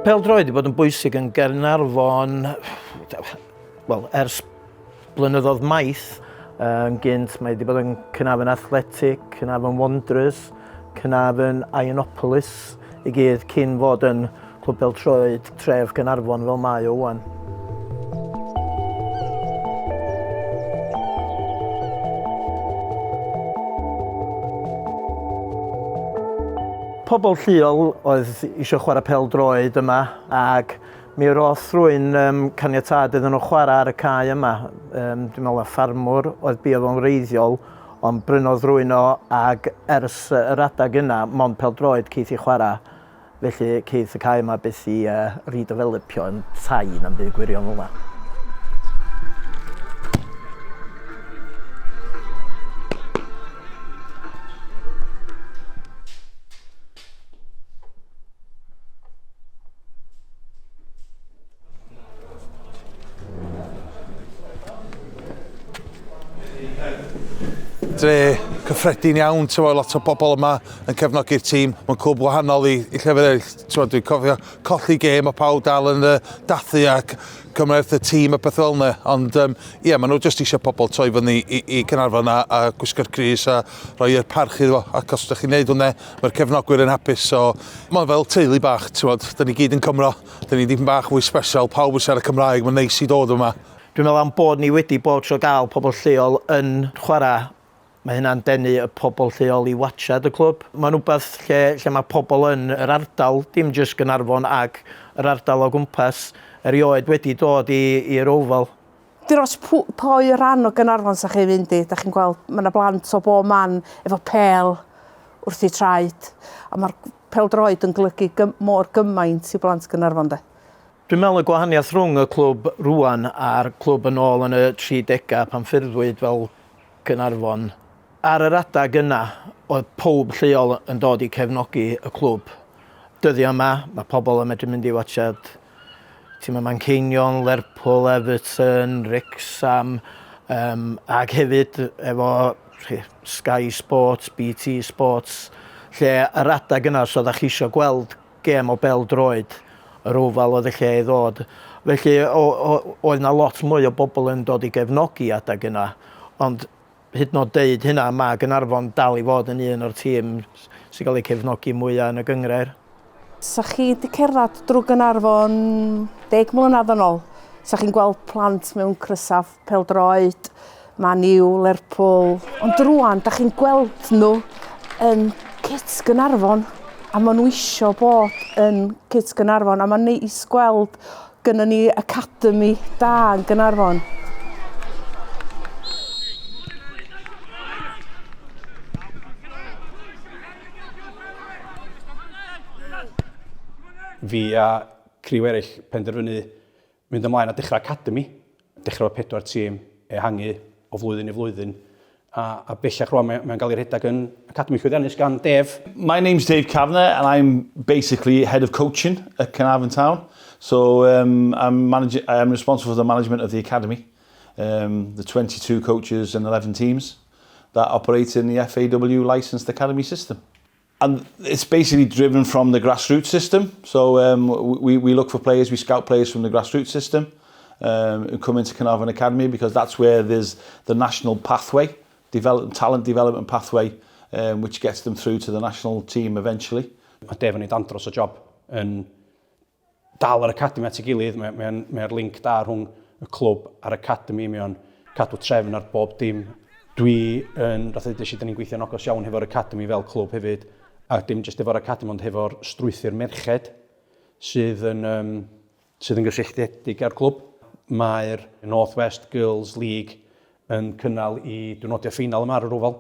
Pêl-droed 'di bod yn bwysig yn Gaernarfon, wel, ers blynyddoedd maith. Yn gynt mae wedi bod yn Caernarfon Athletic, Caernarfon Wanderers, Caernarfon Ionopolis, i gyd cyn fod yn Clwb Pêl-droed Tref Gaernarfon fel mae o ŵan. Pobl lleol oedd eisiau chwarae pêl-droed yma ac mi roth rwy'n um, caniatâd iddyn nhw chwarae ar y cae yma. Um, dwi'n meddwl a ffarmwr oedd buodd o'n wreiddiol, ond brynodd rwy'n o ac ers yr adeg yna, mond pêl-droed ceith i chwarae. Felly ceith y cae yma byth i uh, redevelopio yn tai na'n byd gwirion fel yna. Dre cyffredin iawn, ti'n lot o bobl yma yn cefnogi'r tîm. Mae'n clwb wahanol i, i llefydd eraill. Ti'n dwi'n cofio colli gêm o pawb dal yn uh, dathu ac cymryd y tîm a peth fel yna. Ond um, ie, maen nhw jyst eisiau pobl troi fyny i, i Caernarfon a, a gwisgo'r crys a rhoi'r parch iddo fo. Ac os ydych chi'n neud hwnna, mae'r cefnogwyr yn hapus. So, mae'n fel teulu bach, ti'n bod, da ni gyd yn Cymro, da ni dipyn bach fwy special, pawb yn siarad Cymraeg, mae'n neis i dod yma. Dwi'n meddwl am bod ni wedi bob tro gael pobl lleol yn chwarae, mae hynna'n denu y pobl lleol i watsiad y clwb. Mae'n wbath lle, lle mae pobl yn yr ardal, dim jyst Gaernarfon ag yr ardal o gwmpas, erioed wedi dod i'r Oval. Dros pwy ran o Gaernarfon sa chi'n mynd i, da chi'n gweld mae yna blant o bob man efo pêl wrth eu traed, a mae'r pêl-droed yn golygu gym mor gymaint i blant Gaernarfon de. Dwi'n meddwl y gwahaniaeth rhwng y clwb rŵan a'r clwb yn ôl yn y 30au pan ffurfwyd fel Caernarfon, ar yr adeg yna oedd pawb lleol yn dod i cefnogi y clwb. Dyddiau yma, mae pobl yn medru mynd i watsiad timau Manceinion, Lerpwl, Everton, Wrexham, um, ac hefyd efo Sky Sports, BT Sports, lle yr adeg yna os oeddech chi eisiau gweld gêm o bêl-droed, yr Oval oedd y lle i ddod. Felly o, o, oedd 'na lot mwy o bobl yn dod i gefnogi adeg yna, ond hyd yn oed deud hynna, mae Gaernarfon dal i fod yn un o'r tîm sy'n cael eu cefnogi mwyaf yn y gynghrair. Sa chi 'di cerdded drwy Gaernarfon deg mlynedd yn ôl, sa chi'n gweld plant mewn crysau pêl-droed, Man U, Lerpwl, ond rŵan da chi'n gweld nhw yn kit Gaernarfon a maen nhw isio bod yn kit Gaernarfon a mae'n neis gweld gynnon ni academy da yn Gaernarfon. Fi a criw eraill penderfynu mynd ymlaen a dechrau academy. Dechrau efo pedwar tîm, ehangu o flwyddyn i flwyddyn, a, a bellach rwan mae'n mae cael ei rhedeg yn academy llwyddiannus gan Dave. My name's Dave Kavanagh and I'm basically head of coaching at Caernarfon Town. So um, I'm, managing, I'm responsible for the management of the academy, um, the 22 coaches and 11 teams that operate in the FAW licensed academy system. And it's basically driven from the grassroots system. So um, we, we look for players, we scout players from the grassroots system um, who come into Carnarvon Academy because that's where there's the national pathway, develop, talent development pathway, um, which gets them through to the national team eventually. Mae Dave yn ei andros o job yn dal yr academi at ei gilydd, mae, mae, mae'r link da rhwng y clwb a'r academi, mae o'n cadw trefn ar bob dim. Dwi yn, fath o ddeud, da ni'n gweithio'n agos iawn hefo'r academi fel clwb hefyd, a dim jyst efo'r academi, ond hefo'r strwythur merched sydd yn, um, sydd yn gysylltiedig â'r clwb. Mae'r North West Girls League yn cynnal i diwrnodiau ffeinal yma ar yr Oval.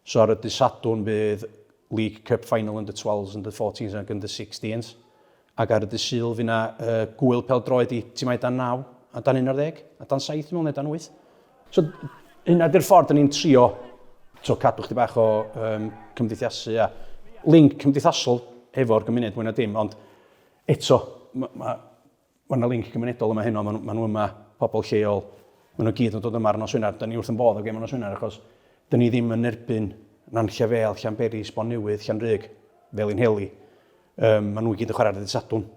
So ar y dydd Sadwrn bydd League Cup Final under 12s, under 14s ac under 16s. Ac ar y dydd Sul fydd 'na uh, gwyl pêl-droed i timau dan 9 a dan 11 a dan 7 dwi'n meddwl neu dan 8. So hynna di'r ffordd dyn ni'n trio so, cadw chdi bach o um, cymdeithasu a link cymdeithasol hefo'r gymuned mwy na dim, ond eto, mae ma, ma yna link gymunedol yma heno, maen ma nhw yma, pobl lleol, maen nhw gyd yn dod yma ar nos Wener, da ni wrth yn bodd o gêm ar nos Wener, achos dyn ni ddim yn erbyn Nantlle Fêl, Llanberis, Bontnewydd, Llanrug, Felinheli. Um, maen nhw i gyd yn chwarae ar y dydd Sadwrn.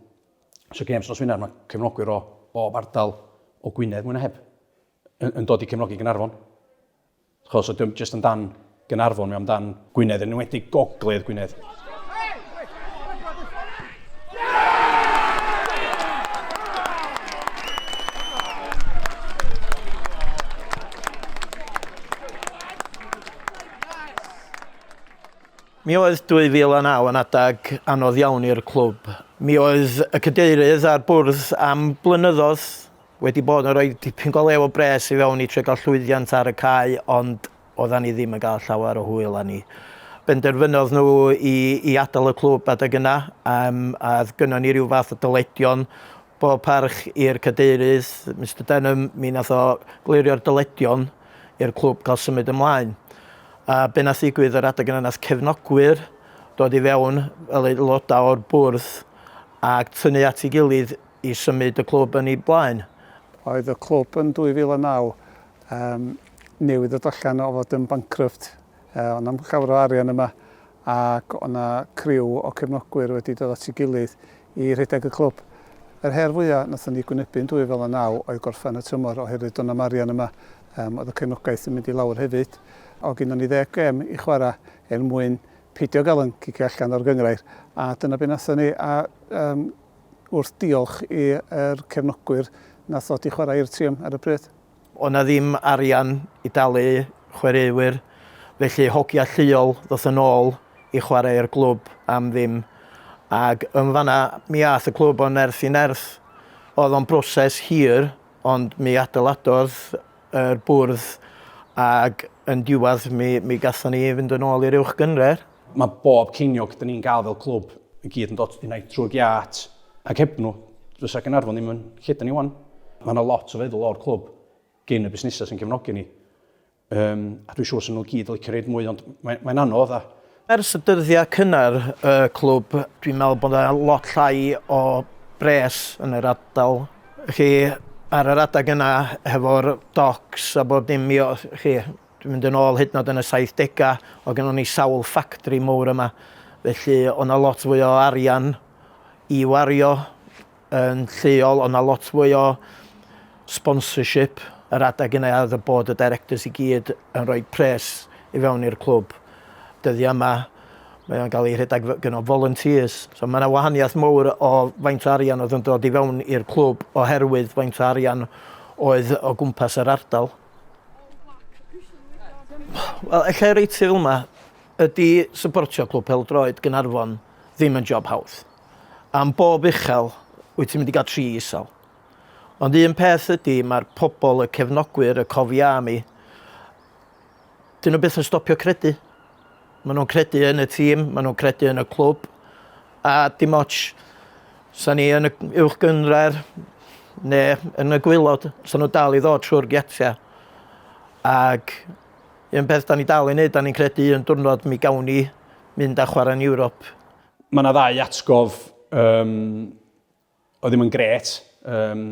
So games nos Wener, mae cefnogwyr o bob ardal o Gwynedd, mwy na heb, yn, yn dod i cefnogi Gaernarfon. Chos, so, dim jyst amdan Gaernarfon, mae amdan Gwynedd, yn enwedig gogledd Gwynedd. Mi oedd 2009 yn adag anodd iawn i'r clwb. Mi oedd y cadeirydd a'r bwrdd am blynyddoedd wedi bod yn rhoi dipyn go lew o bres i fewn i trio gael llwyddiant ar y cae, ond oeddan ni ddim yn gael llawer o hwyl â ni. Benderfynodd nhw i, i adael y clwb adeg yna, um, a oedd gynnon ni rhyw fath o dyledion. Bob parch i'r cadeirydd, Mister Denham, mi nath o glirio'r dyledion i'r clwb cael symud ymlaen. A be nath ddigwydd yr adeg yna nath cefnogwyr dod i fewn fel aelodau o'r bwrdd ac tynnu at ei gilydd i symud y clwb yn ei blaen. Oedd y clwb yn 2009 um, newydd ddod allan o fod yn bankrupt. Uh, ond am llawer o arian yma ac o'na criw o cefnogwyr wedi dod at ei gilydd i rhedeg y clwb. Yr her fwyaf nathon ni gwynebu yn 2009 oedd gorffen y tymor oherwydd do'n na'm arian yma. Um, oedd y cefnogaeth yn mynd i lawr hefyd. Oedd gynnon ni ddeg gêm i chwarae er mwyn peidio gael yn cicio allan o'r gynghrair a dyna be nathon ni a um, wrth diolch i'r cefnogwyr nath ddod i chwarae i'r tîm ar y pryd. O'dd 'na ddim arian i dalu chwaraewyr, felly hogia lleol ddoth yn ôl i chwarae i'r glwb am ddim. Ag yn fan'na mi ath y clwb o nerth i nerth. O'dd o'n broses hir, ond mi adeiladodd yr bwrdd ag yn diwedd mi, mi gathon ni fynd yn ôl i'r uwch gynghrair. Mae bob ceiniog 'da ni'n gael fel clwb i gyd yn dod unai trwy'r giât ac heb nhw, fysa Gaernarfon ddim yn lle 'da ni 'wan. Mae 'na lot o feddwl o'r clwb gin y busnesau sy'n cefnogi ni. Um, a dwi'n siŵr sy'n nhw gyd yn licio reid mwy, ond mae'n mae anodd. A... Ers y dyddiau cynnar y clwb, dwi'n meddwl bod yna lot llai o bres yn yr ardal. Chi, ar yr adeg yna, hefo'r docks a bob dim, mi chi, Dwi'n mynd yn ôl hyd yn oed yn y 70au, oedd gynnon ni sawl ffactri mowr yma, felly oedd 'na lot fwy o arian i wario yn lleol, oedd 'na lot fwy o sponsorship yr adeg yna oedd y board of directors i gyd yn rhoi pres i fewn i'r clwb. Dyddiau yma, mae o'n cael ei rhedeg gyno volunteers. So mae yna wahaniaeth mowr o faint o arian oedd yn dod i fewn i'r clwb oherwydd faint o arian oedd o gwmpas yr ardal. Wel, ella i reit ti fel yma, ydy syportio clwb pêl-droed Gaernarfon ddim yn job hawdd. Am bob uchel, wyt ti'n mynd i gael tri isel. Ond un peth ydy, mae'r pobl, y cefnogwyr, y cofia am i, dyn nhw byth yn stopio credu. Maen nhw'n credu yn y tîm, maen nhw'n credu yn y clwb, a dim ots, sa ni yn y uwch gynghrair neu yn y gwaelod, sa nhw dal i ddod trwy'r giatiau. Ac un peth da ni dal i wneud, da ni'n credu un diwrnod mi gawn ni mynd a chwarae yn Ewrop. Mae yna ddau atgof um, oedd ddim yn gret. Um,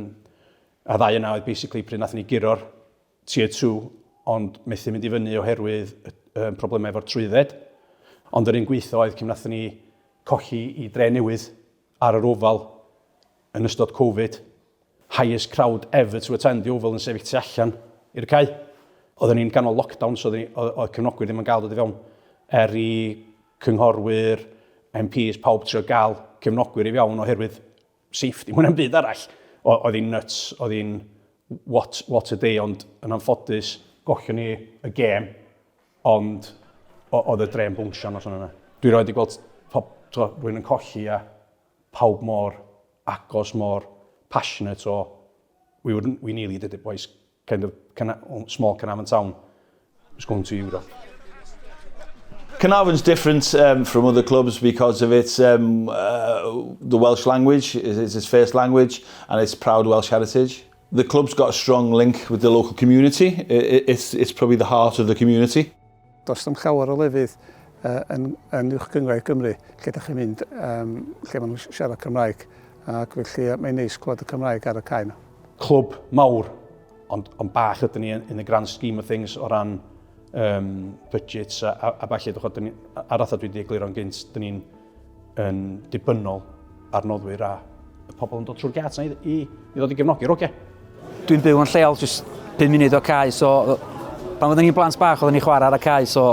a ddau yna oedd basically pryd nath ni guro'r Tier 2, ond methu mynd i fyny oherwydd um, problemau efo'r trwydded. Ond yr un gweithio oedd cyn nathon ni colli i Dre Newydd ar yr Oval yn ystod Covid. Highest crowd ever to attend the Oval yn sefyll tu allan i'r cae. Oedden ni'n ganol lockdown, so oedd cefnogwyr ddim yn gael dod i fewn. Er i cynghorwyr, MPs, pawb trio gael cefnogwyr i fewn oherwydd safety, mwy na'm byd arall. Oedd hi'n nuts, oedd hi'n what, what a day, ond yn anffodus, gollon ni y gêm, ond oedd y dre'n bwnsian nos yna. Dwi roed i gweld pop, to, rwy'n yn colli a pawb mor agos, mor passionate o we, were, we nearly did it boys, kind of small Caernarfon town was going to Europe. Caernarfon's different from other clubs because of its the Welsh language is its first language and its proud Welsh heritage. The club's got a strong link with the local community. It's, it's probably the heart of the community. Does dim llawer o lefydd uh, yn, yn Uwch Gynghrair Gymru lle ydych chi'n mynd um, lle maen nhw'n siarad Cymraeg ac felly mae'n neis clywed y Cymraeg ar y cae yna. Clwb mawr, ond, ond bach ydyn ni in the grand scheme of things o ran um, budgets a, a, a falle, dych ni, ar atha dwi wedi egluro'n gynt, dyn ni'n yn dibynnol ar noddwyr a y pobl yn dod trwy'r giat i, i, i ddod i gefnogi'r hogia. Dwi'n byw yn lleol, jyst 5 munud o cae, so pan oedden ni'n blant bach oedden ni'n chwarae ar y cae, so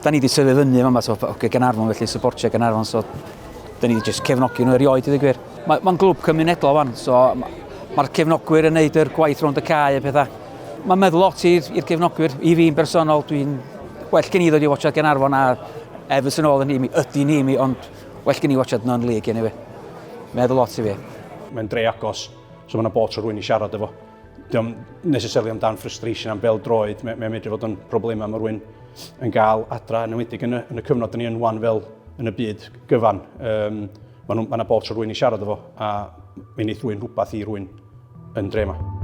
da ni wedi tyfu fyny yma, so okay, Gaernarfon felly, supportio Gaernarfon, so da ni wedi just cefnogi nhw erioed i ddweud gwir. Mae'n ma glwb cymunedol fan, so mae'r cefnogwyr yn neud yr gwaith rownd y cae a pethau. Mae'n meddwl lot i'r cefnogwyr, i fi'n bersonol, dwi'n well gen i ddod i watchad Gaernarfon a Everton ôl yn nhîm i, ydy nhîm i, ond well gen i watchad non-league anyway. Meddwl lot i fi. Mae'n dre agos, so mae yna bod tro rhywun i siarad efo. Dio'm necessarily amdan frustration am bêl-droed, mae'n mae medru fod yn broblema mae rhywun yn gael adra, yn enwedig yn y, yn y cyfnod ni yn wan fel yn y byd gyfan. Um, mae yna bod tro rhywun i siarad efo, a mi wneith rhywun rhywbeth i rhywun yn dre yma.